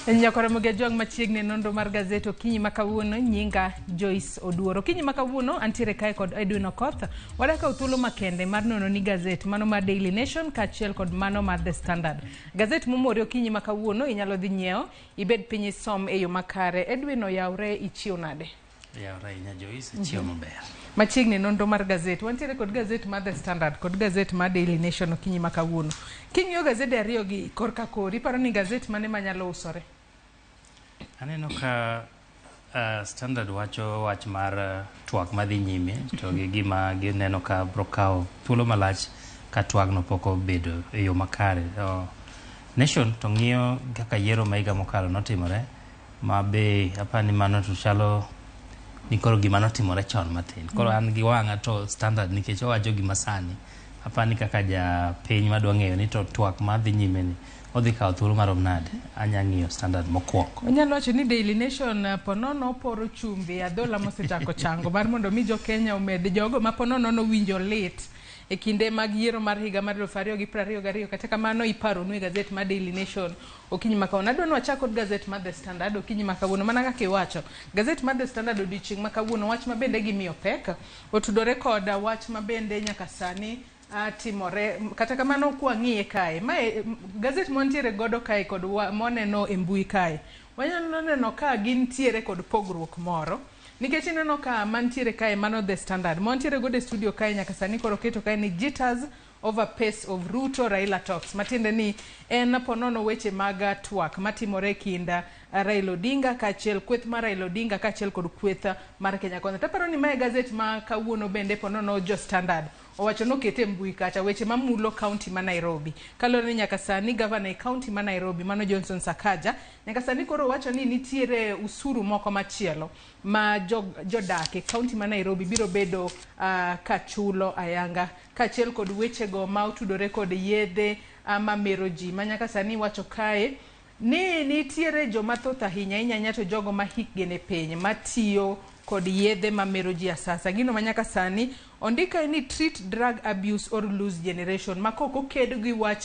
Nyakoromogi Ajwang' machiegni e nonro mar gazet okinyi ma kawuono nyinga Joyce Oduor. Okinyi ma kawuono antiere kae kod Edwin Okoth. Wadakawo thuolo makende mar nono ni gazet mano mar Daily Nation kaachiel kod mano mar The Standard. Gazet momori okinyi ma kawuono inyalo dhi nyiewo ibed piny isom e yo makare. Edwin oyawre ichiew nade? Yawre ahinya Joyce, chiew maber. Machiegni nonro mar gazet. Wantiere kod gazet mar The Standard kod gazet mar Daily Nation okinyi ma kawuono. King'iyo gazede ariyo gi korka kori, iparo ni gazet mane manyalo usore? Aneno ka Standard wacho wach mar twak madhi nyime to gi gima gineno ka bro kawo thuolo malach ka twagno pok obedo e yo makare. Nation to ng'iyo kaka yiero ma higa mokalo notimore ma be apani ni mano to chalo ni koro gima notimore chon matin. Koro an gi wang'a to Standard nikech owacho gima sani. Apani kaka japiny madwa ng'eyo ni to twak madhi nyime ni odhi kawo thuolo marom nade, anya ng'iyo Standard mokwongo. Onyalo wacho ni Daily Nation ponono poro chumbi adhola mosechako chango mar mondo mi jo Kenya omed jogo ma ponono nowinjo lit e kinde mag yiero mar higa mar 2022. Kata kamano iparonu e gazet mar Daily Nation okinyi ma kawuono. Adwa ni wachak kod gazet mar The Standard okinyi ma kawuono mana kaka iwacho. Gazet mar The Standard odiochieng' ma kawuono wach ma bende gimiyo pek otudore kod wach ma bende nyaka sani timore. Kata kamano kwang'iye kae, mae gazet mwantiere godo kae kod mwaneno e mbui kae, wanyalo neno ka gintiere kod pogruok moro. Nikech ineno ka mantiere kae mano The Standard, mwantiere godo e studio kae nyaka sani koro keto kae ni jitters over pace of Ruto Raila talks, matiende ni en ponono weche mag twak matimore e kind Raila Odinga kaachiel kweth mar Raila Odinga kaachiel kod kweth mar Kenya Kwanza. Taparo ni mae gazet ma kawuono bende ponono jo Standard owacho nokete e mbui kacha weche mamulo kaunti ma Nairobi. Kaluwore ni nyaka sani gavana e kaunti ma Nairobi mano Johnson Sakaja nyaka sani koro wacho ni nitiere usuru moko machielo ma jodak e kaunti ma Nairobi biro bedo ka chulo ayanga kaachiel kod wechego ma otudore kod yedhe mamero ji ma nyaka sani iwacho kae ni nitiere joma thoth ahinya ahinya to jogo ma hikgi ni piny matiyo kod yedhe mamero ji asasa. Gino ma nyaka sani ondik kae ni treat drug abuse or lose generation ma kok oked gi wach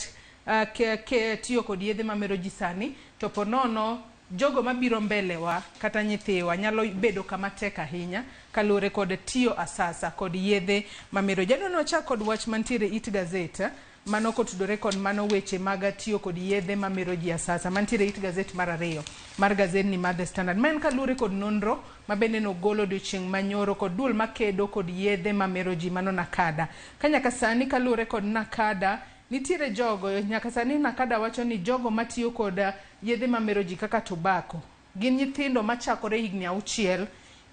tiyo kod yedhe mamero ji sani to ponono jogo mabiro mbele wa kata nyithiwa nyalo bedo kama tek ahinya kaluwore kod tiyo asasa kod yedhe mamero ji. Adwa ni wachak kod wach mantiere it gazet mano kotudore kod mano weche mag tiyo kod yedhe mamero ji asasa mantiere it gazet mar ariyo mar gazetni mar The Standard. Ma en kaluwore kod nonro ma bende nogol odiochieng' manyoro kod duol makedo kod yedhe mamero ji mano NACADA. Ka nyaka sani kaluwore kod NACADA nitiere jogo nyaka sani NACADA wacho ni jogo matiyo kod yedhe mamero ji kaka tobacco gin nyithindo machakore higni 6,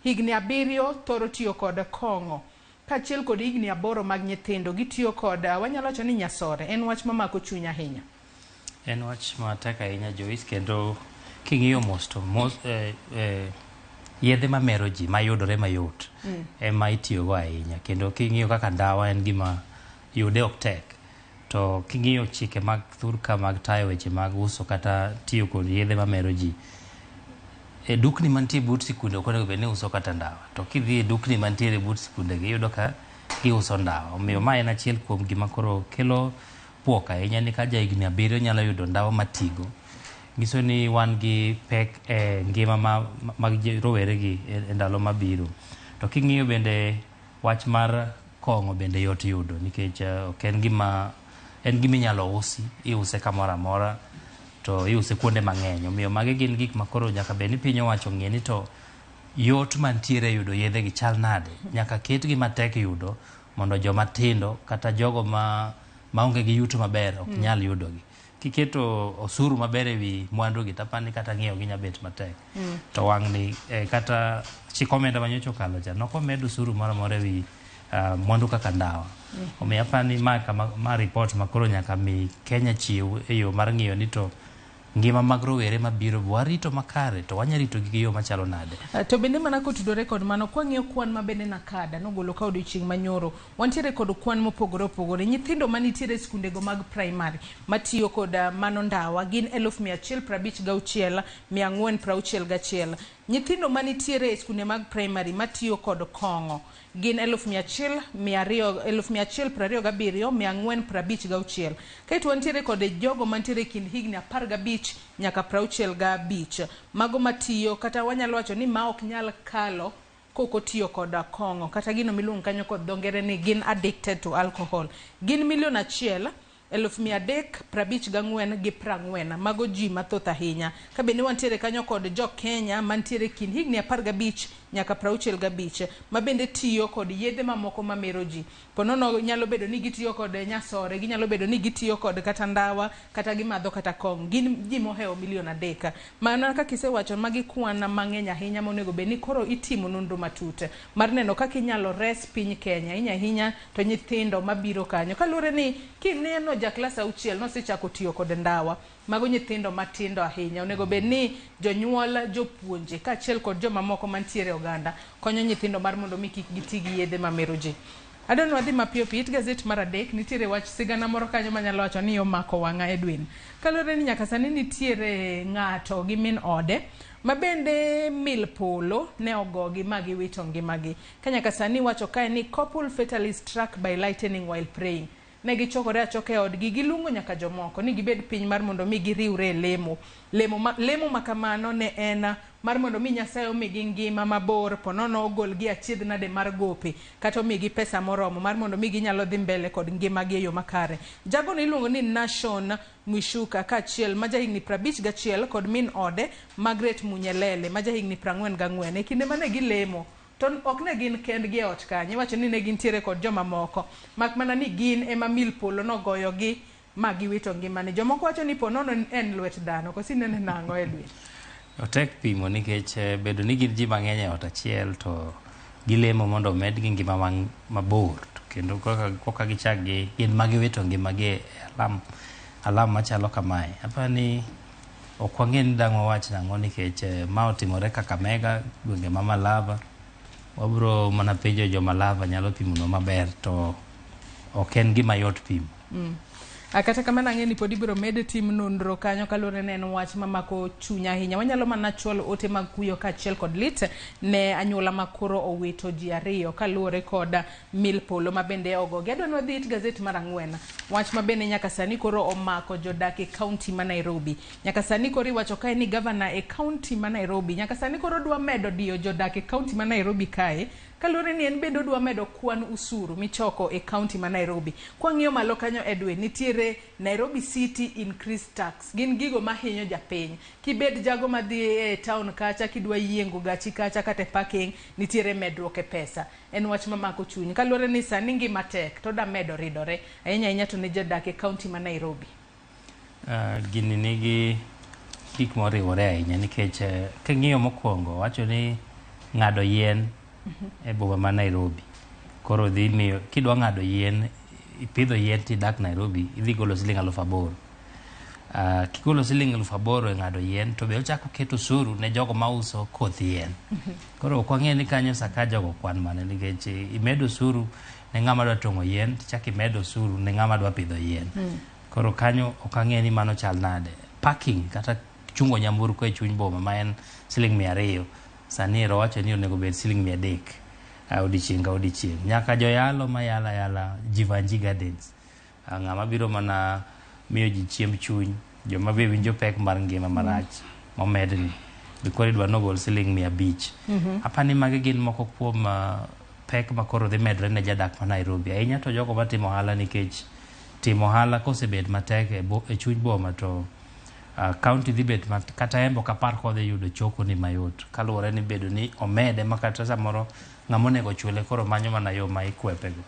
higni 7 thoro tiyo kod kong'o kaachiel kod higni 8 mag nyithindo gitiyo kod wanyalo wacho ni nyasore. En wach mamako chuny ahinya. En wach matek ahinya Joyce, kendo king'iyo mos to mos yedhe mamero ji mayudore mayot ema itiyogo ahinya, kendo king'iyo kaka ndawa en gima yude ok tek, to king'iyo chike mag thurka mag tayo weche mag uso kata tiyo kod yedhe mamero ji e dukni mantie but sikunde ok onego bed ni uso kata ndawa, to kidhi e dukni mantiere but sikunde gi iyudo ka giuso ndawa. Omiyo ma en achiel kuom gima koro kelo buok ahinya ni ka jahigni 7 nyalo yudo ndawa matigo, nyiso ni wan gi pek e ngima mag rowere gi e ndalo mabiro. To king'iyo bende wach mar kong'o bende yot yudo nikech ok en gima en gima inyalo usi, iuse kamoro amora to iuse kuonde mang'eny. Omiyo magi gin gik ma koro nyaka bed ni piny owacho ong'e ni to yot mantiere yudo yedhe gi chal nade. Nyaka ketgi matek yudo mondo joma tindo kata jogo ma maonge gi yuto maber ok nyal yudogi. Kiketo osuru maber ewi mwandu gi tapani kata ng'iewo gi nyabet matek. To wang'ni kata chik omenda manyocha okalo cha nokomed osuru moro amora ewi mwandu kaka ndawa. Omiyo apani ma kama ma report ma koro nyaka mi Kenya chiw e yo mar ng'iyo ni to ngima mag rowere mabiro warito makare to wanya rito gi gi yo machalo nade. To bende mana kotudore kod mano kwang'iyo kwan ma bende NACADA nogolo ka odiochieng' manyoro, wantiere kod kwan mopogore opogore. Nyithindo manitiere e skundego mag primary matiyo kod mano ndawa gin 156,461. Nyithindo manitiere e skunde mag primary matiyo kod kong'o gin 100,200 127,456. Kaeto wantiere kod jogo mantiere e kind higni 15 nyaka 65. Mago matiyo kata wanyalo wacho ni ma ok nyal kalo kok otiyo kod kong'o kata gino miluongo kanyo kod dho ngere ni gin addicted to alcohol. Gin 1,354,040. Mago ji mathoth ahinya. Ka bende wantiere kanyo kod jo Kenya mantiere kind higni 15 nyaka 65 ma bende tiyo kod yedhe mamoko mamero ji. Ponono nyalo bedo ni gitiyo kod nyasore, ginyalo bedo ni gitiyo kod kata ndawa, kata gimadho kata kong'. Gin ji mohewo 3 million. Mana kaka isewacho, magi kwan mang'eny ahinya monego bed ni koro itimo nonro matut mar neno kaka inyalo res piny Kenya, ahinya ahinya to nyithindo mabiro kanyo. Kaluwore ni kineno ja klas 6 nosechako tiyo kod ndawa, mago nyithindo matindo ahinya. Onego bed ni jonyuol, jopuonje kaachiel kod jomamoko mantiere e oganda konyo nyithindo mar mondo mi kik giti gi yedhe mamero ji. Adwa ni wadhi mapiyo piyo. It gazet mar adek nitiere wach sigana moro kanyo manyalo wacho ni omako wang'a Edwin. Kaluwore ni nyaka sani nitiere ng'ato gi min ode ma bende mil polo ne ogogi ma giwito ngimagi. Ka nyaka sani wacho kae ni couple fatally struck by lightning while praying. Ne gichokore achoka e odgi, giluongo nyaka jomoko ni gibed piny mar mondo mi giriwre e lemo. Lemo ma kamano ne en mar mondo mi Nyasaye omigi ngima mabor, ponono ogolgi achiedh nade mar gope, kata omigi pesa moromo mar mondo mi ginyalo dhi mbele kod ngimagi e yo makare. Jagono iluongo ni Nashon Mwishuka kaachiel ma jahigni 51 kod min ode Margaret Munyelele ma jahigni 44. E kinde mane gilemo, to ok ne gin kendgi e ot kanyo, iwacho ni ne gintiere kod jomamoko, mak mana ni gin ema mil polo nogoyogi ma giwito ngimani. Jomoko wacho ni ponono en lwet dhano, koso inene nang'o Edwin? Otek pimo nikech bedo ni gin ji mang'eny e ot achiel to gilemo mondo omedgi ngima mabor to kendo koka gichak gi gin ma giwito ngimagi e alam machalo kamae. Aparo ni ok wang'e ni dang' wawach nang'o nikech ma otimore Kakamega, gwenge ma Malava. Wabro mana penjo jo Malava nyalo pimonwa maber to ok en gima yot pimo. Kata kamano ang'e ni pod ibiro med tim nonro kanyo kaluwore ni en wach mamako chuny ahinya. Wanyalo mana chwalo ote mag kuyo kaachiel kod lit ne anyuola ma koro owito ji ariyo kaluwore kod mil polo ma bende ogogi. Adwa ni wadhi it gazet mar 4. Wach ma bende nyaka sani koro omako jodak e kaunti ma Nairobi. Nyaka sani koro iwacho kae ni gavana e kaunti ma Nairobi nyaka sani koro dwa medo diyo jodak e kaunti ma Nairobi kae kaluwore ni en bende odwa medo kwan usuru michoko e kaunti ma Nairobi. Kwang'iyo malo kanyo Edwin, nitiere Nairobi City increase tax. Gin gigo mahinyo japiny. Kibed jago madhi e town kacha kidwa yiengo gachi kacha kata e parking, nitiere medruok e pesa. En wach mamako chuny. Kaluwore ni sani ngima tek to da medo ridore. Ahinya ahinya to ne jodak e kaunti ma Nairobi. Gini nigi gik moriwore ahinya nikech king'iyo mokwongo wacho ni ng'ado yien e boma ma Nairobi. Koro dhi miyo kidwa ng'ado yien, ipidho yien tidak Nairobi, idhi golo siling 8,000. Kigolo siling 8,000 e ng'ado yien to be ochako keto osuru ne jogo mauso koth yien. Koro ok wang'e ni kanyo Sakaja ogo kwan mane nikech imedo osuru ne ng'ama dwa tong'o yien tichako imedo osuru ne ng'ama dwa pidho yien. Koro kanyo ok ang'e ni mano chal nade. Parking kata chungo nyamburko e chuny boma ma en siling 200 sani ero wacho ni onego bed siling 300 odiochieng' ka odiochieng'. Nyaka joyalo mayalo ayala Jeevanjee Gardens. Ng'ama biro mana miyo ji chiemb chuny, joma be winjo pek mar ngima marach momedni be koro idwa nogol siling 500. Apani ni magi gin moko kuom pek ma koro dhi medore ne jadak ma Nairobi. Ahinya to jogo matimo ohala nikech timo ohala kosebet matek e chuny boma to county dhi bet kata en ok apar kodhi yudo choko ni mayot kaluwore ni bedo ni omede ma kata samoro ng'ama onego chule koro manyo mana yo ma ikwepego.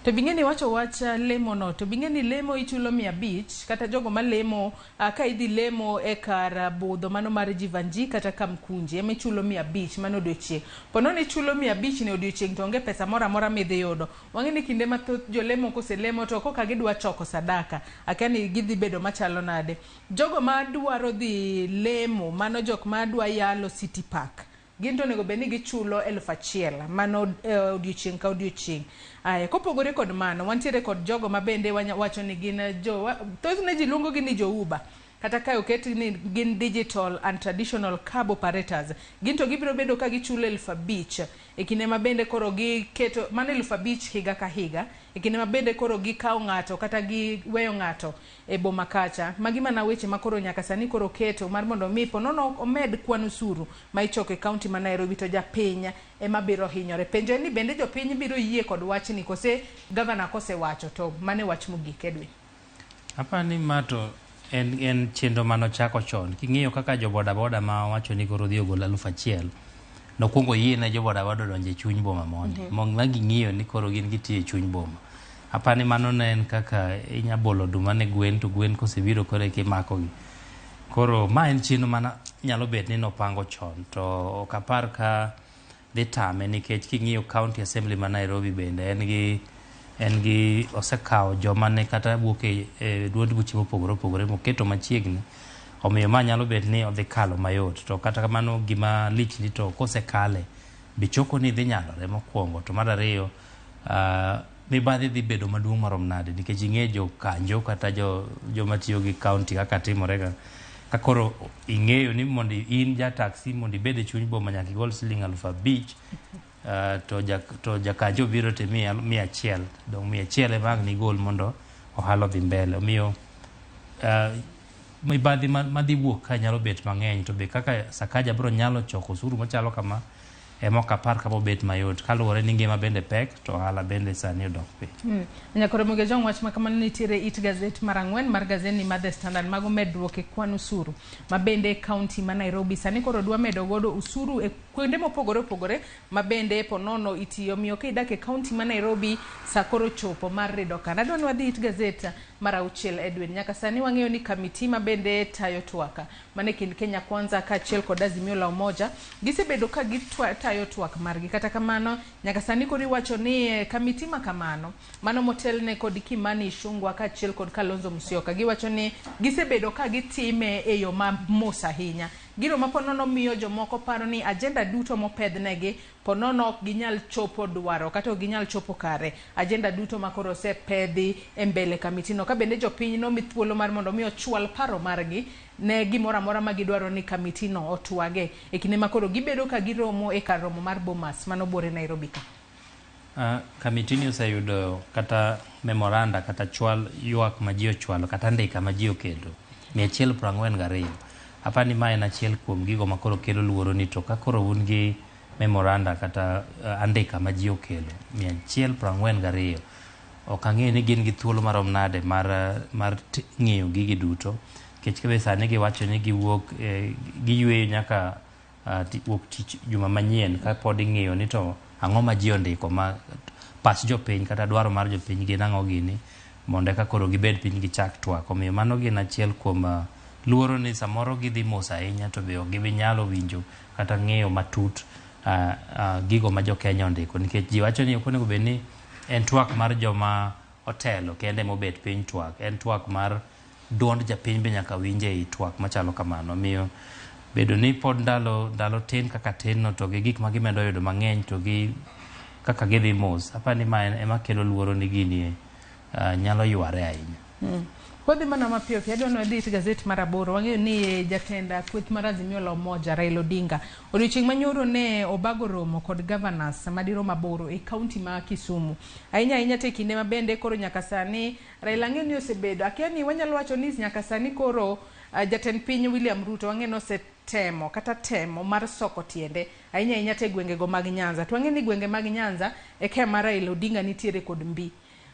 To bing'e ni wacho wach lemo no, to bing'e ni lemo ichulo 500 kata jogo malemo ka idhi lemo e kar budho mano mar Jeevanjee kata Kamkunji ema ichulo 500 mano odiochieng'. Ponono ichulo 500 ne odiochieng' to onge pesa moro amora midhi yudo. Wang'e ni kinde mathoth jolemo koselemo to koka gidwa choko sadaka, akia ni gidhi bedo machalo nade. Jogo madwaro dhi lemo, mano jok madwa yalo City Park, gin to onego bed ni gichulo 1,000 mano odiochieng' ka odiochieng'. Aya, kopogore kod mano, wantiere kod jogo ma bende wacho ni gin jo, thothne ji luongo gi ni jo Uber. Kata ka oket ni gin digital and traditional cab operators, gin to gibiro bedo ka gichulo 5,000 e kinde ma bende koro giketo mano 5,000 higa ka higa, e kinde ma bende koro gikawo ng'ato kata giweyo ng'ato e boma kacha. Magi mana weche ma koro nyaka sani koro keto mar mondo mi ponono omed kwan osuru ma ichoko e kaunti ma Nairobi to japiny ema biro hinyore. Penjo en ni bende jopiny biro yie kod wachni kose gavana kosewacho to mane wach mogik, Edwin? Apani ma to en chenro manochako chon. King'iyo kaka jo boda boda ma wacho ni koro dhi ogol 1,000, nokwongo yie ne jo boda boda odonjo e chuny boma mondi. Ma ging'iyo ni koro gin gitiyo e chuny boma. Apani mano ne en kaka inya bolo oduma ne gwen to gwen kosebiro koro eka imakogi. Koro ma en chenro mana nyalo bet ni nopango chon to ok apar ka dhi tame nikech king'iyo county assembly ma Nairobi bende en gi osekawo joma ne kata wuok e duond buche mopogore opogore moketo machiegni. Omiyo ma nyalo bet ni odhi kalo mayot. To kata kamano gima lich ni to kosekale be choko ni dhi nyalore mokwongo. To mar ariyo, mibadhi dhi bedo maduong' marom nade nikech ing'e jo kanjo kata joma tiyo gi county kaka timore ga. Ka koro ing'eyo ni mondo in ja taxi mondo ibed e chuny boma nyaka igol siling 5,000, to jakanjo biro to imiye 100, dong 100 ema ang' nigol mondo ohala odhi mbele. Omiyo mibadhi madhi wuok ka nyalo bet mang'eny to be kaka Sakaja biro nyalo choko osuru machalo kama ema ok apar ka bobet mayot kaluwore ni ngima bende pek to ohala bende sani odok piny. Nyakoro Mugejong wach ma kamano nitiere it gazet mar 4 mar gazeti mar The Standard mago medruok e kwan osuru ma bende kaunti ma Nairobi sani koro dwa medo godo osuru e kuonde mopogore opogore ma bende ponono itiyo. Omiyo ka idak e kaunti ma Nairobi sa koro chopo mar rido kanda. Adwa ni wadhi it gazet mar 6, Edwin. Nyaka sani wang'eyo ni kamiti ma bende tayo twak mane kind Kenya Kwanza kaachiel kod Azimio la Umoja gisebedo ka gitayo twak margi. Kata kamano nyaka sani koro iwacho ni kamiti ma kamano mano motelne kod Kimani Ichung'wa kaachiel kod Kalonzo Musyoka giwacho ni gisebedo ka gitime e yo ma mos ahinya. Gino ma ponono miyo jomoko paro ni agenda duto mopedhnegi ponono ok ginyal chopo dwaro kata ok ginyal chopo kare agenda duto ma koro osepedhi e mbele kamitino. Ka bende jopiny nomi thuolo mar mondo mi ochwal paro margi ne gimoro amora ma gidwaro ni kamitino otwage e kinde ma koro gibedo ka giromo e kar romo mar Bomas mano buore Nairobi ka. Kamitini oseyudo kata memoranda kata chwal ywak ma ji ochwalo kata andika ma ji okelo 142. Apani ma en achiel kuom gigo ma koro kelo luoro ni to ka koro un gi memoranda kata andika ma ji okelo 142, ok ang'eyo ni gin gi thuolo marom nade mar ng'iyo gigi duto nikech be sani giwacho ni giwuok giyweyo nyaka wuok tich juma manyien ka pod ing'iyo ni to ang'o ma ji ondiko ma pach jopiny kata dwaro mar jopiny gin ang'o gini mondo eka koro gibed piny gichak twak. Omiyo mano gin achiel kuom luoro ni samoro gidhi mos ahinya to be ok gibi nyalo winjo kata ng'eyo matut gigo ma jo Kenya ondiko nikech ji wacho ni ok onego bed ni en twak mar joma otelo kende mobet piny twak, en twak mar duond japiny be nyaka winj ei twak machalo kamano. Omiyo bedo ni pod ndalo tin kaka tin no to gi gik ma gimedo yudo mang'eny to gi kaka gidhi mos, apani ma ema kelo luoro ni gini nyalo yware ahinya. Wadhi mana mapiyo piyo, adwa ni wadhi it gazet mar 8. Wang'eyo ni jatend kweth mar Azimio la Umoja Raila Odinga odiochieng' manyoro ne obago romo kod governors madirom 8 e kaunti ma Kisumu. Ahinya ahinya to e kinde ma bende koro nyaka sani Raila ang'eyo ni osebedo, akia ni wanyalo wacho ni nyaka sani koro jatend piny William Ruto wang'eyo ni osetemo kata temo mar soko tiende ahinya ahinya to e gwengego mag Nyanza. To wang'eyo ni gwenge mag Nyanza e kama Raila Odinga nitiere kod mbi.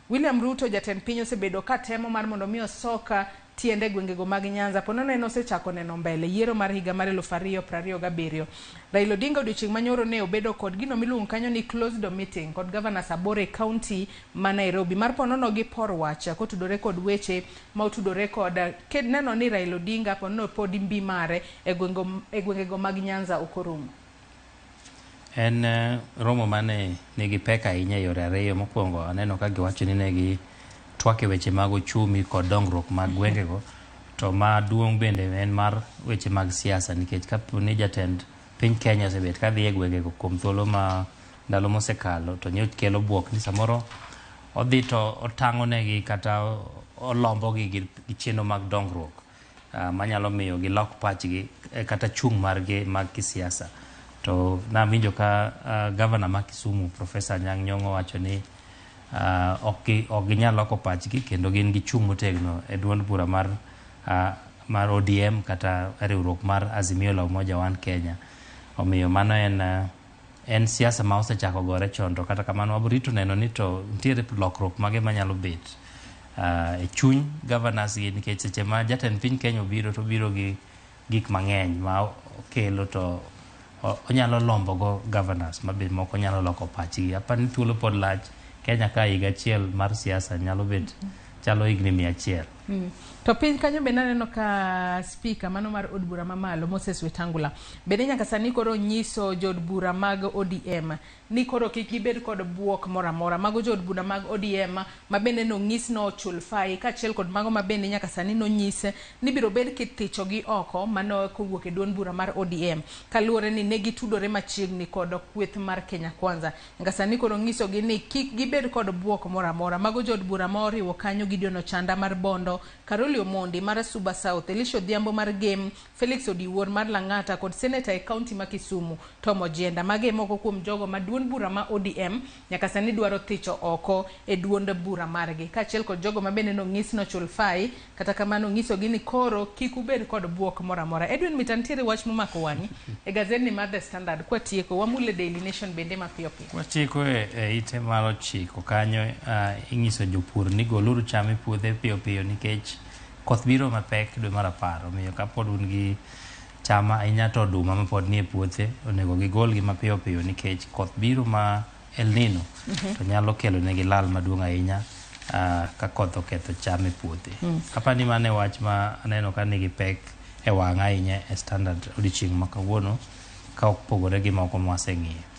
William Ruto jatend piny osebedo ka temo mar mondo mi osok tiende gwengego mag Nyanza. Ponono en osechako neno mbele yiero mar higa mar 2027. Raila Odinga odiochieng' manyoro ne obedo kod gino miluongo kanyo ni closed door meeting kod governors 8 e kaunti ma Nairobi mar ponono gi por wach kotudore kod weche ma otudore kod neno ni Raila Odinga ponono pod mbi mare e gwengego mag Nyanza ok orumo. En romo mane nigi pek ahinya e yore ariyo. Mokwongo aneno ka giwacho ni ne gi twak e weche mag ochumi kod dongruok mag gwengego, to maduong' bende en mar weche mag siasa nikech kapo ni jatend piny Kenya osebet kadhi e gwengego kuom thuolo ma ndalo mosekalo to nyocha kelo buok ni samoro odhi to otang'o negi kata olombogi gi chenro mag dongruok. Manyalo miyo gilok pachgi kata chung' margi mag kisiasa. To nawinjo ka gavana ma Kisumu Professor Anyang' Nyong'o wacho ni ok ginyal loko pachgi kendo gin gi chung' motegno e duond bura mar ODM kata riwruok mar Azimio la Umoja One Kenya. Omiyo mano en siasa ma osechako gore chon, to kata kamano wabrito neno ni to nitiere lokruok mage manyalo bet e chuny governors gi, nikech seche ma jatend piny Kenya obiro to obiro gi gik mang'eny ma okelo to onyalo lombo go governors ma be moko nyalo loko pachgi. Aparo ni thuolo pod lach Kenya ka higa achiel mar siasa nyalo bet chalo higni 100. To piny kanyo bende aneno ka speaker mano mar od bura mamalo Moses Wetangula bende nyaka sani koro nyiso jood bura mag ODM ni koro kik gibed kod buok moro amora. Mago jood bura mag ODM ma bende nonyis nochul fai kaachiel kod mago ma bende nyaka sani nonyis ni biro bed kithichogi oko mano kowuok e duond bura mar ODM kaluwore ni ne gitudore machiegni kod kweth mar Kenya Kwanza. Nyaka sani koro nyisogi ni kik gibed kod buok moro amora. Mago jood bura ma oriwo kanyo Gideon Ochanda mar Bondo, Caroli Omondi mar Suba South, Elisha Odhiambo mar Gem, Felix Odiwuor mar Lang'ata kod seneta e kaunti ma Kisumu Tom Ojienda. Magi e moko kuom jogo ma duond bura ma ODM nyaka sani dwaro thicho oko e duond bura margi, kaachiel kod jogo ma bende nonyis nochul fai. Kata kamano nyisogi ni koro kik ubed kod buok moro amora. Edwin Mita, nitiere wach momako wang'i e gazetni mar The Standard. Kwatieko wamule Daily Nation bende mapiyo piyo. Kwatieko e ite mar 9 kanyo, ing'iso jopur ni goluru cham e puothe piyo piyo nikech koth biro mapek dwe mar 10. Omiyo kapod un gi cham ahinya to oduma mapod nie puothe onego gigolgi mapiyo piyo nikech koth biro ma El Nino to nyalo kelo negi lal maduong' ahinya ka koth oketho cham e puothe. Apani mano e wach ma aneno ka nigi pek e wang'a ahinya e Standard odiochieng' ma kawuono ka ok pogore gi moko mwaseng'iyo.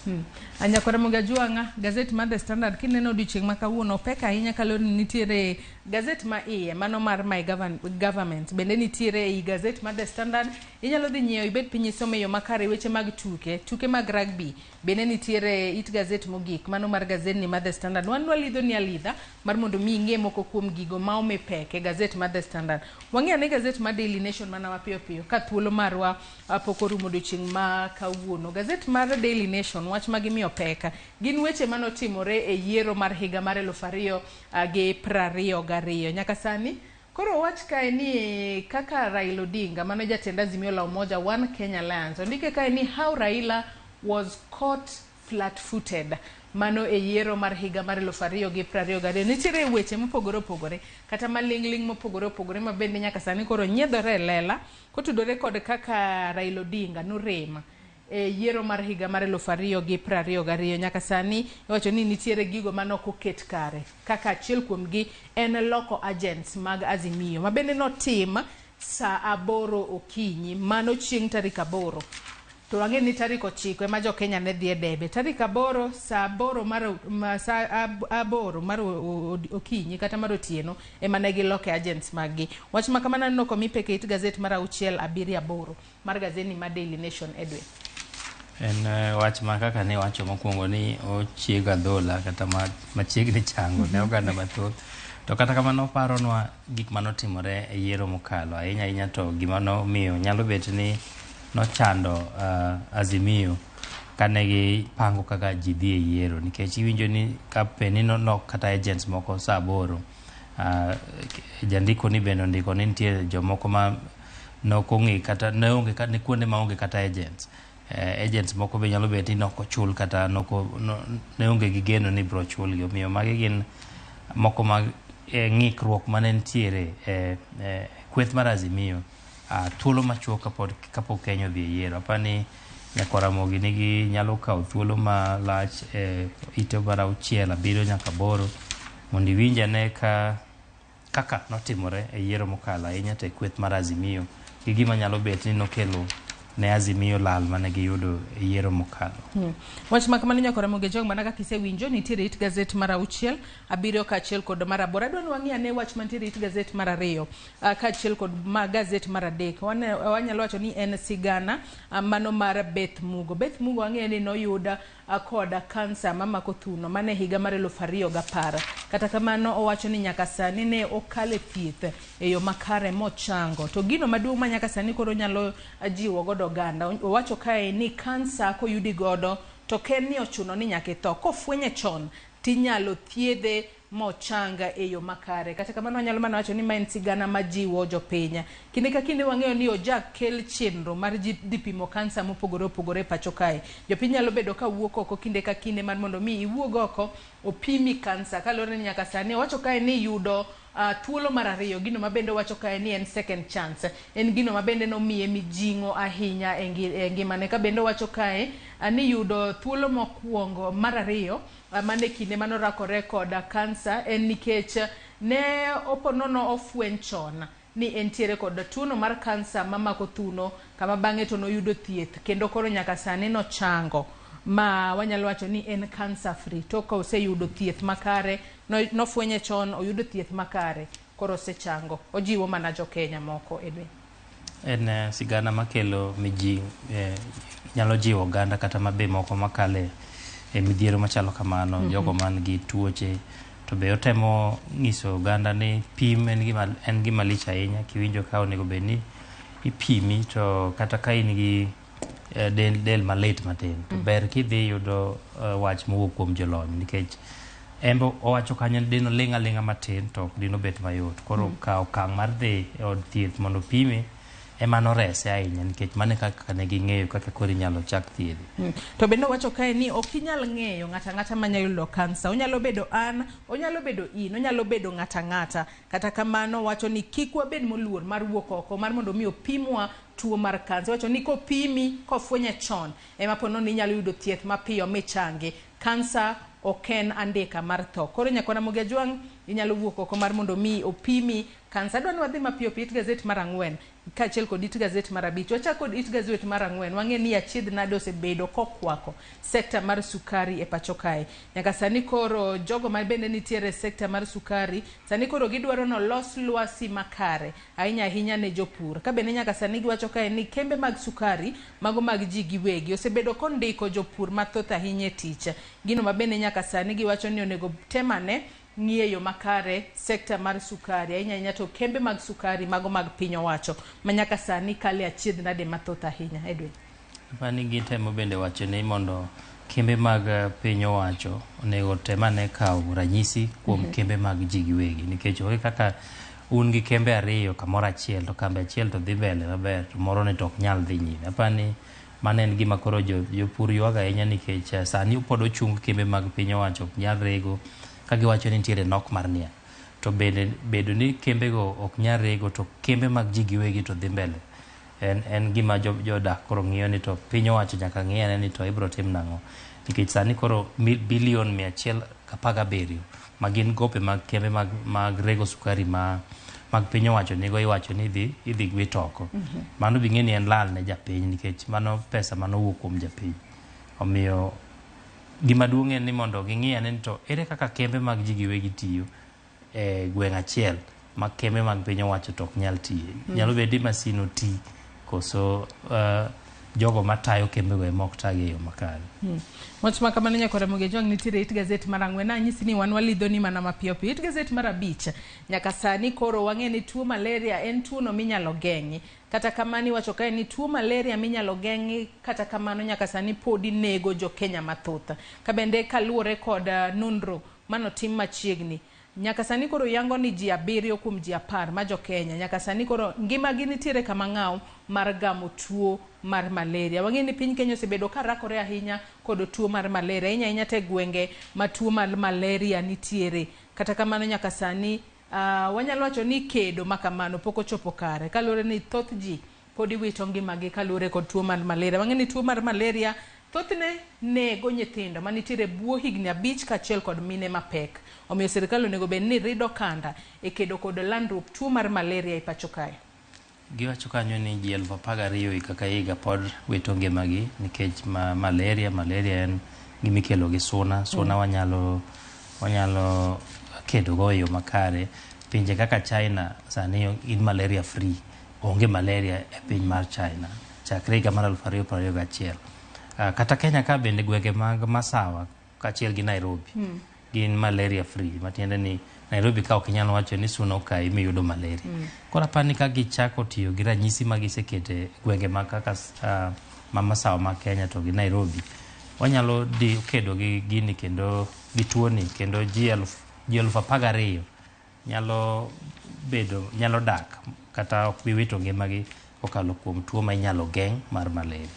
Anyakwara Mogajuang'a, gazet mar The Standard kineno odiochieng' ma kawuono pek ahinya kaluwore ni nitiere gazet ma iye mano mar My Government bende nitiere ei gazet mar The Standard. Inyalo dhi nyiewo ibed piny isome e yo makare weche mag tuke mag rugby bende nitiere it gazet mogik mano mar gazetni mar The Standard. Wan walidho ni alidha mar mondo mi ing'e moko kuom gigo ma omi pek e gazet mar The Standard. Wang'i ane gazet mar Daily Nation mana mapiyo piyo ka thuolo marwa pok orumo odiochieng' ma kawuono. Gazet mar Daily Nation wach ma gimiyo pek gin weche manotimore e yiero mar higa mar 2022. Nyaka sani koro wach kae ni kaka Raila Odinga mano jatend Azimio la Umoja One Kenya Alliance ondike kae ni how Raila was caught flat-footed mano e yiero mar higa mar 2022. Nitiere weche mopogore opogore kata maling'ling' mopogore opogore ma bende nyaka sani koro nyiedhore e lela kotudore kod kaka Raila Odinga norem e yiero mar higa mar 2022. Nyaka sani iwacho ni nitiere gigo manok oket kare kaka achiel kuomgi en loko agents mag Azimio ma bende notim saa 8 okinyi mano chieng' tarik 8. To wang'e ni tarik 9 ema jo Kenya ne dhi e debe. Tarik 8 saa 8 mar saa 8 mar okinyi kata mar otieno ema ne giloke agents mag gi. Wach ma kamano aneno komi pek e it gazet mar 6 7 8 mar gazetni mar Daily Nation. Edwin. En wach ma kaka ne wacho mokwongo ni ochiego adhola kata machiegni chango ne oganda mathoth. To kata kamano oparonwa gik manotimore e yiero mokalo ahinya ahinya to gima nomiyo nyalo bet ni nochando Azimio kane gipango kaka ji dhi e yiero, nikech iwinjo ni kapeni nolok kata agents moko saa 8, jandiko ni bende ondiko ni nitie jomoko ma nokong'e kata ne onge ne kuonde maonge kata agents. Agents moko be nyalo bet ni nokochul kata ne onge gi geno ni ibiro chulgi. Omiyo magi gin moko mag ng'ikruok mane nitiere kweth mar Azimio thuolo machuok kapok Kenya odhi e yiero. Apani Nyakwar Ramogi nigi nyalo kawo thuolo malach e ite mar 6 7 nyaka 8 mondo iwinj ane kaka notimore e yiero mokalo ahinya to e kweth mar Azimio gi gima nyalo bet ni nokelo ne Azimio lal mane giyudo e yiero mokalo. Wach ma kamano Nyakwar Ramogi Ojwang' mana kaka isewinjo nitiere it gazet mar 6 7 kaachiel kod mar 8. Adwa ni wang'i ane wach mantiere it gazet mar 2 kaachiel kod gazet mar 3. Wanyalo wacho ni en sigana mano mar Beth Mugo. Beth Mugo wang'eyo ni noyud Kod kansa mamako thuno mana e higa mar 2010. Kata kamano owacho ni nyaka sani ne okale thieth e yo makare mochango. To gino maduong' ma nyaka sani koro nyalo jiwo godo oganda, owacho kae ni kansa koyudi godo to ok en ni ochuno ni nyaka itho. Kofwenye chon tinyalo thiedhe mochang e yo makare. Kata kamano wanyalo mana wacho ni ma en sigana majiwo jopiny. Kinde ka kinde wang'eyo ni ojak kel chenro mar ji dhi pimo kansa mopogore opogore e pacho kae. Jopiny nyalo bedo ka wuok oko kinde ka kinde mar mondo mi iwuog oko opimi kansa kaluwore ni nyaka sani owacho kae ni yudo thuolo mar ariyo gino mabende owacho kae ni en second chance en gino mabende nomiye mijing'o ahinya e ngimane. Ka bende owacho kae ni yudo thuolo mokwongo mar ariyo mane kinde manorakore kod kansa en nikech ne oponono ofweny chon ni entiere kod tuono mar kansa mamako thuno kama bang'e to noyudo thieth kendo koro nyaka sani nochango ma wanyalo wacho ni en cancer free. To ka oseyudo thieth makare, nofwenye chon, oyudo thieth makare, koro osechango. Ojiwo mana jokenya moko, Edwin. En sigana makelo mijing', nyalo jiwo oganda kata mabe moko makale e midhiero machalo kamano, jogo man gi tuoche. To be otemo nyiso oganda ni pim en gima lich ahinya. Kiwinjo ka onego bed ni ipimi, to kata ka in gi del malit matin, to ber kidhi yudo wach mowuok kuom jolony, nikech en be owacho kanyo ni dino ling' aling'a matin to ok dino bet mayot. Koro kawo okang' mar dhi e od thieth mondo opime ema norese ahinya, nikech mano e kaka ne ging'eyo kaka koro inyalo chak thiedhe. To bende owacho kae ni ok inyal ng'eyo ng'ato ang'ata manyalo yudo kansa. Onyalo bedo an, onyalo bedo in, onyalo bedo ng'ato ang'ata. Kata kamano owacho ni kik wabed moluor mar wuok oko mar mondo mi opimwa tuo mar kansa. Owacho ni kopimi, kofwenye chon, ema po nono inyalo yudo thieth mapiyo michangi. Kansa ok en andika mar tho. Koro nyakwana Ramogi Ajwang', inyalo wuok oko mar mondo mi opimi kansa. Adwa ni wadhi mapiyo piyo it gazet mar 4 kaachiel kod it gazet mar 5. Wachak kod it gazet mar 4. Wang'e ni achiedh nade osebedo kokwako sekta mar sukari e pacho kae. Nyaka sani koro jogo ma bende nitiere e sekta mar sukari, sani koro gidwaro ni olos lwasi makare ahinya ahinya ne jopur. Ka bende nyaka sani giwacho kae ni kembe mag sukari mago mag ji giwegi osebedo kondiko jopur mathoth ahinya e tich. Gino ma bende nyaka sani giwacho ni onego temane ng'iyo makare sekta mar sukari ahinya ahinya to kembe mag sukari mago mag piny owacho ma nyaka sani kale achiedh nade mathoth ahinya. Edwin. Apani gitemo bende wacho ni mondo kembe mag piny owacho onego tem ane kawo ranyisi kuom kembe mag ji giwegi, nikech onge kaka un gi kembe ariyo kamoro achiel to kambi achiel to dhi mbele maber to moro ni to ok nyal dhi nyime. Apani mano en gima koro jopur ywak ahinya, nikech sani pod ochung kembe mag piny owacho ok nyal rego ka giwacho ni nitiere nok mar niang', to bende bedo ni kembego ok nyal rego to kembe mag ji giwegi to dhi mbele en gima jodak koro ng'iyo ni to piny owacho nyaka ng'i ane ni to ibiro tim nang'o, nikech sani koro bilion 117 ma gin gope mag kembe mag rego sukari ma mag piny owacho nigo iwacho ni idhi wit oko. Mano bing'e ni en lal ne japiny, nikech mano pesa manowuok kuom japiny. Omiyo gima duong' en ni mondo ging'i ane ni to ere kaka kembe mag ji giwegi tiyo e gweng' achiel ma kembe mag piny owacho to ok nyal tiye. Nyalo bedo ni masin oti koso jogo matayo kembego ema ok tagi e yo makare. Wach ma kamano nyaka Ramogi Ajwang' nitiere it gazet mar 4. Nanyisi ni wan walidho ni mana mapiyo piyo. It gazet mar 5 nyaka sani koro wang'e ni tuo malaria en tuono minyalo geng'i. Kata kamano iwacho kae ni tuo malaria minyalo geng'i, kata kamano nyaka sani podi nego jo Kenya mathoth. Ka bende kaluwore kod nonro manotim machiegni, nyaka sani koro yango ni ji 7 kuom ji 10 ma jo Kenya nyaka sani koro ngimagi nitiere kama ng'aw mar gamo tuo mar malaria. Wang'e ni piny Kenya osebedo ka rakore ahinya kod tuo mar malaria, ahinya ahinya te gwenge ma tuo mar malaria nitiere. Kata kamano nyaka sani wanyalo wacho ni kedo ma kamano pok ochopo kare kaluwore ni thoth ji pod iwito ngimagi kaluwore kod tuo mar malaria. Wang'e ni tuo mar malaria thothne nego nyithindo manitiere bwo higni 5 kaachiel kod mine mapek. Omiyo sirikal onego bed ni rido kanda e kedo kod landruok tuo mar malaria e pacho kae. Giwacho kanyo ni ji 12,000 higa ka higa pod wito ngimagi nikech malaria. Malaria en gima ikelo gi suna. Suna wanyalo kedo go e yo makare. Pinje kaka China sani in malaria free, onge malaria e piny mar China chakre higa mar 2021. Kata Kenya ka bende gwenge mag Masawa kaachiel gi Nairobi gin malaria free, matiende ni Nairobi ka ok inyal wacho ni suna okayi miyudo malaria. Koro apani ka gichako tiyo gi ranyisi ma gisekete gwenge mag kaka ma Masawa ma Kenya to gi Nairobi, wanyalo di kedo gi gini kendo gi tuoni, kendo ji 12,000 nyalo bedo, nyalo dak kata ok bi wito ngimagi kokalo kuom tuo ma inyalo geng' mar malaria.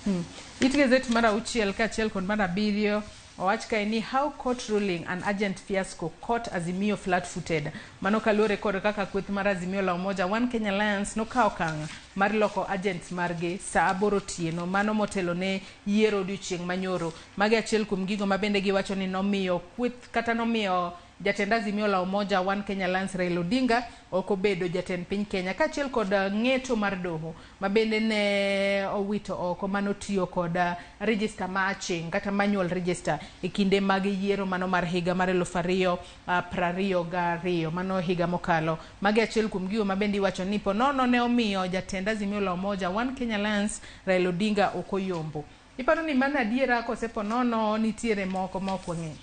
It gazet mar 6 kaachiel kod mar 7 owach kae ni how court ruling an agent fiasco caught Azimio flat-footed. Mano kaluwore kod kaka kweth mar Azimio la Umoja One Kenya Alliance nokawo okang' mar loko agents margi saa 8 otieno mano motelo ne yiero odiochieng' manyoro. Magi achiel kuom gigo ma bende giwacho ni nomiyo kweth kata nomiyo jatend Azimio la Umoja One Kenya Alliance Raila Odinga ok obedo jatend piny Kenya, kaachiel kod ng'eto mar doho ma bende ne owito oko manotiyo kod register ma aching' kata manual register e kinde mag yiero mano mar higa mar 2022, mano higa mokalo. Magi achiel kuom gigo ma bende iwacho ni ponono ne omiyo jatend Azimio la Umoja One Kenya Alliance Raila Odinga ok oyombo. Iparo ni mano adiera kose ponono nitiere moko ma ok wang'eyo?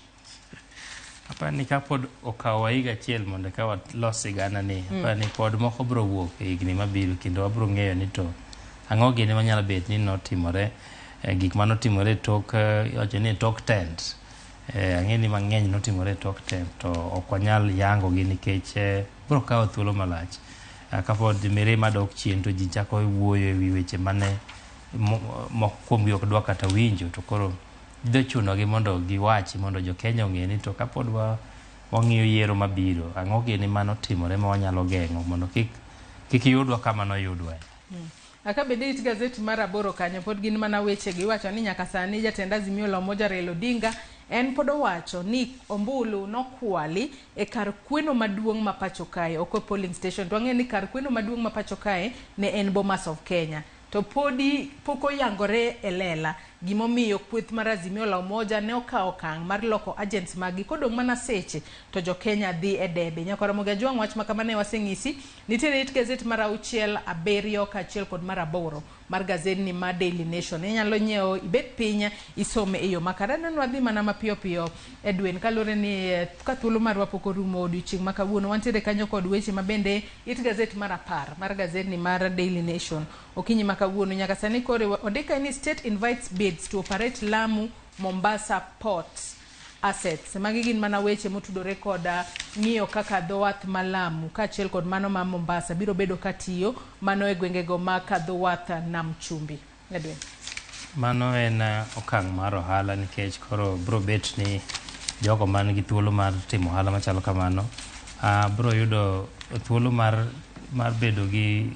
Apani kapod okawowa higa achiel mondo eka walos sigana ni, apani pod moko biro wuok e higni mabiro, kendo wabiro ng'eyo ni to ang'o gini manyalo bet ni notimore, gik manotimore e tok, iwacho ni e tok tent. Ang'e ni mang'eny notimore e tok tent to ok wanyal yango gi nikech biro kawo thuolo malach. Kapod mirima dok chien to ji chako wuoyo ewi weche mane moko kuomgi ok dwa kata winjo, to koro dhi chunogi mondo giwachi mondo jo Kenya ong'e ni to kapod wang'iyo yiero mabiro, ang'o gini manotimore ma wanyalo geng'o mondo kik yudwa kama noyudwae. Aka bende it gazeti mar 8 kanyo pod gin mana weche gi iwacho ni nyaka sani jatend Azimio la Umoja Raila Odinga en pod owacho ni ombulu nokwali e kar kweno maduong' ma pacho kae, ok e polling station. To wang'eyo ni kar kweno maduong' ma pacho kae ne en Bomas of Kenya, to podi pok oyangore e lela gimomiyo kweth mar Azimio la Umoja ne okawo okang' mar loko agents maggi kodong' mana seche to jo Kenya dhi e debe. Nyakora Ramogi Ajwang' wach ma kama ne waseng'isi nitiere it gazet mar 6, 7 kaachiel kod mar 8 mar gazetni ma Daily Nation. Inyalo nyiewo ibet piny isome e yo makare. Aneno wadhi mana mapiyo piyo Edwin, kaluwore ni ka thuolo marwa pok orumo odiochieng' ma kawuono, wantiere kanyo kod weche ma bende it gazet mar 10 mar gazetni mar Daily Nation okinyi ma kawuono. Nyaka sani koro ondika ni state invites bids to operate Lamu Mombasa port assets. Magi gin mana weche motudore kod ng'iyo kaka dho wath ma Lamu kaachiel kod mano ma Mombasa biro bedo katiyo mano e gwengego ma kadho wath Nam Chumbi. Edwin. Mano en okang' mar ohala, nikech koro biro bet ni jogo man gi thuolo mar timo ohala machalo kamano biro yudo thuolo mar bedo gi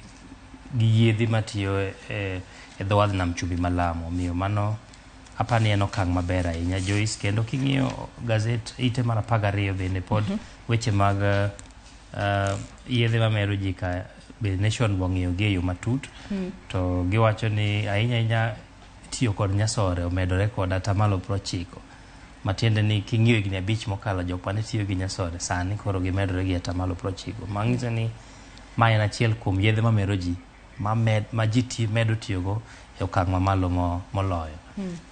yiedhi matiyo e dho wadh Nam Chumbi ma Lamu. Omiyo mano apani en okang' maber ahinya, Joyce. Kendo king'iyo gazet ite mar 12 bende pod weche mag yedhe mamero ji ka be Nation ong'iyo gi e yo matut, to giwacho ni ahinya ahinya tiyo kod nyasore omedore kod 90%, matiende ni king'iyo higni 5 mokalo jok mane tiyo gi nyasore sani koro gimedore gi 90%, manyiso ni ma en achiel kuom yedhe mamero ji ma ji medo tiyogo e okang' mamalo moloyo.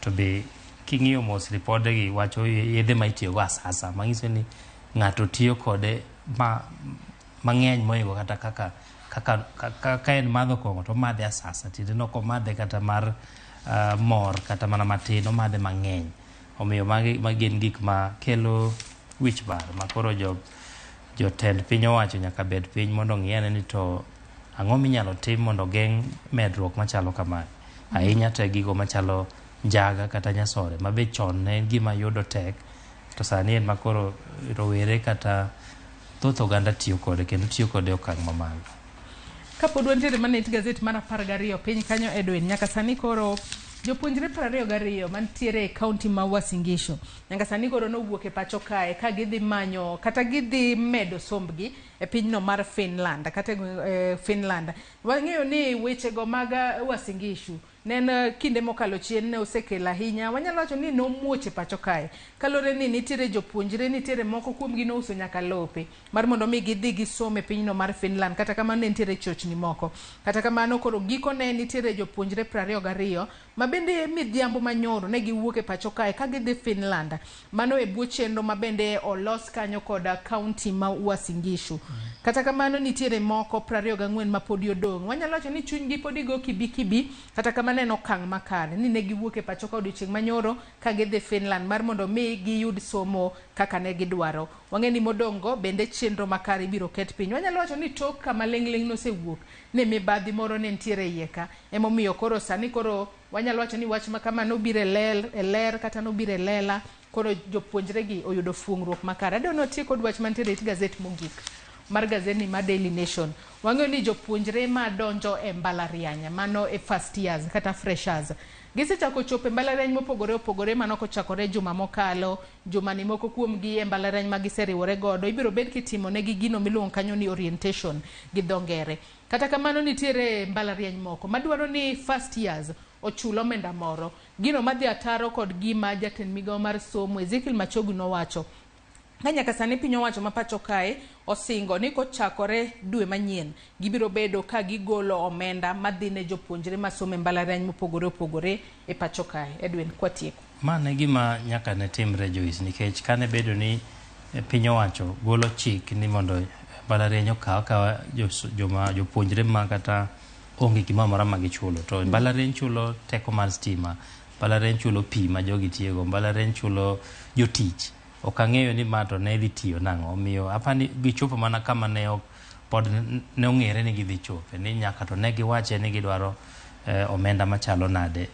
To be king'iyo mos ripodegi wacho yedhe ma itiyogo asasa, manyiso ni ng'ato tiyo kode mang'eny mohingo kata kaka ka en madho kong'o to omadhe asasa, tiende ni ok omadhe kata mar mor kata mana matin, omadhe mang'eny. Omiyo magi gin gik ma kelo wich bar ma koro jotend piny owacho nyaka bed piny mondo ong'i ane ni to ang'o minyalo tim mondo geng' medruok machalo kamae. Ahinya to e gigo machalo njaga kata nyasore ma be chon ne en gima yudo tek, to sani en makoro rowere kata thoth oganda tiyo kode kendo tiyo kode e okang' mamalo. Kapod wantiere mana it gazet mar 12 piny kanyo Edwin, nyaka sani koro jopuonjre 22 mantiere e kaunti ma Uasin Gishu nyaka sani koro nowuok e pacho kae ka gidhi manyo kata gidhi medo sombgi e pinyno mar Finland kata e Finland. Wang'eyo ni wechego mag Uasin Gishu Ne en kinde mokalo chien ne osekelo ahinya. Wanyalo wacho ni nomuoch e pacho kae. Kaluwore ni nitiere jopuonjre, nitiere moko kuomgi nouso nyaka lope mar mondo mi gidhi gisom e pinyno mar Finland. Kata kamano ne nitiere chochni moko. Kata kamano koro gikone nitiere jopuonjre 22 ma bende midhiambo manyoro ne giwuok e pacho kae ka gidhi Finland. Mano e bwo chenro ma bende olos kanyo koda kaunti ma Uasin Gishu. Kata kamano nitiere moko 24 ma podi odong'. Wanyalo wacho ni chunygi podi go kibi kibi, kata kamano en okang' makare ni ne giwuok e pacho ka odiochieng' manyoro ka gidhi Finland mar mondo mi giyud somo kaka ne gidwaro. Wang'e ni modong' go bende chenro makare ibiro ket piny. Wanyalo wacho ni tok kama ling'ling' nosewuok ni mibadhi moro ne nitiere iye ka. Emomiyo koro sani koro wanyalo wacho ni wach ma kama nobiro e ler kata nobiro e lela, koro jopuonjre gi oyudo fuong'ruok makare. Adwa ni watiek kod wach mantiere e it gazet mogik mar gazet ni mar Daily Nation. Wang'eyo ni jopuonjre madonjo e mbalariany, mano e first years kata freshers, gisechako chopo e mbalariany mopogore opogore mano kochakore juma mokalo. Jumani moko kuomgi e mbalariany ma giseriwore godo ibiro bed kitimo negi gino miluongo kanyo ni orientation gi dho ngere. Kata kamano nitiere mbalariany moko madwaro ni first years ochul omenda moro. Gino madhi ataro kod gima jatend migawo mar somo Ezekiel Machogu nowacho. Ka nyaka sani piny owacho ma pacho kae osingo ni kochakore dwe manyien gibiro bedo ka gigolo omenda madhi ne jopuonjre masomo e mbalariany mopogore opogore e pacho kae. Edwin, kwatieko. Ma ne gima nyaka ne timre Joyce, nikech kane bedo ni piny owacho golo chik ni mondo mbalariany okaw akawa joma jopuonjre ma kata onge gimoro amora ma gichulo, to mbalariany chulo teko mar stima, mbalariany chulo pi ma jogi tiyogo, mbalariany chulo jotich. Ok ang'eyo ni ma to ne dhi tiyo nang'o, omiyo apani gichopo mana kama ne ok pod ne ong'ere ni gidhi chope, ni nyaka to ne giwache ni gidwaro omenda machalo nade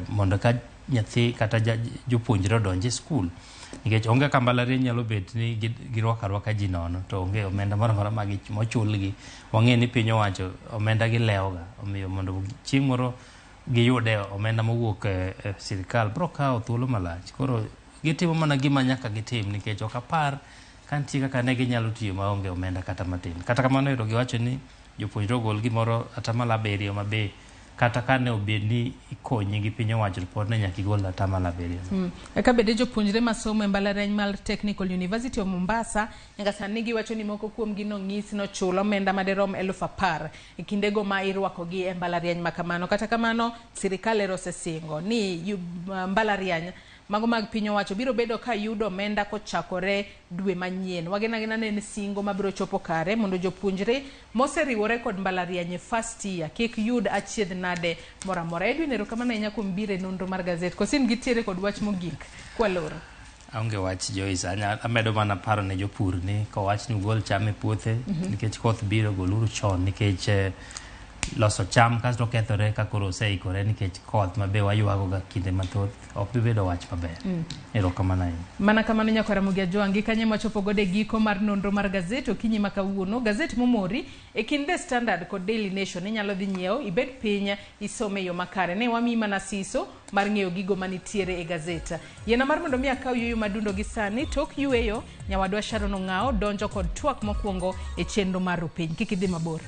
mondo ka nyathi kata jopuonjre odonj e skul, nikech onge ka mbalariany nyalo bet ni girwako arwaka ji nono to onge omenda moro amora mochulgi. Wang'eyo ni piny owacho omenda gilewoga, omiyo mondo chieng' moro giyude omenda mowuok e sirikal biro kawo thuolo malach. Koro gitimo mana gima nyaka gitim, nikech ok apar ka nitie kaka ne ginyalo tiyo maonge omenda kata matin. Kata kamano yudo giwacho ni jopuonjre ogol gimoro 7% mabe kata kane obed ni ikonyi gi piny owacho to pod ne nyaka igol 7%. Eka bende jopuonjre masomo e mbalariany mar Technical University of Mombasa nyaka sani giwacho ni moko kuomgi nong'is nochul omenda madirom 10,000 e kindego ma irwakogi e mbalariany ma kamano. Kata kamano sirikal ero osesingo ni mbalariany mago mag piny owacho biro bedo ka yudo omenda kochakore dwe manyien. Wageno agena ni en singo mabiro chopo kare mondo jopuonjre moseriwore kod mbalariany e first year kik yud achiedh nade moro amora. Edwin, erokamano ahinya kuom biro e nonro mar gazet. Koso in gitiere kod wach mogik kwaloro? Aonge wach Joyce, amedo mana paro ne jopur ni kowach ni ugol cham e puothe nikech koth biro, goluru chon nikech loso cham kasto kethore ka koro oseikore nikech koth ma be waywago ga kinde mathoth ok bi bedo wach maber. Erokamano ahinya. Mana kamano nyakwara Ramogi Ajwang', gi kanyo ema wachopo godo e giko mar nonro mar gazet okinyi ma kawuono. Gazet momori e kind The Standard kod Daily Nation inyalo dhi nyiewo, ibed piny isome e yo makare. Ne wamiyi mana siso mar ng'eyo gigo manitiere e gazet. Yiena mar mondo mi akaw yueyo madundo gi sani, tok yueyo nyawadwa Sharon Ong'ao donjo kod twak mokwongo e chenro mar Rupiny. Kik idhi mabor.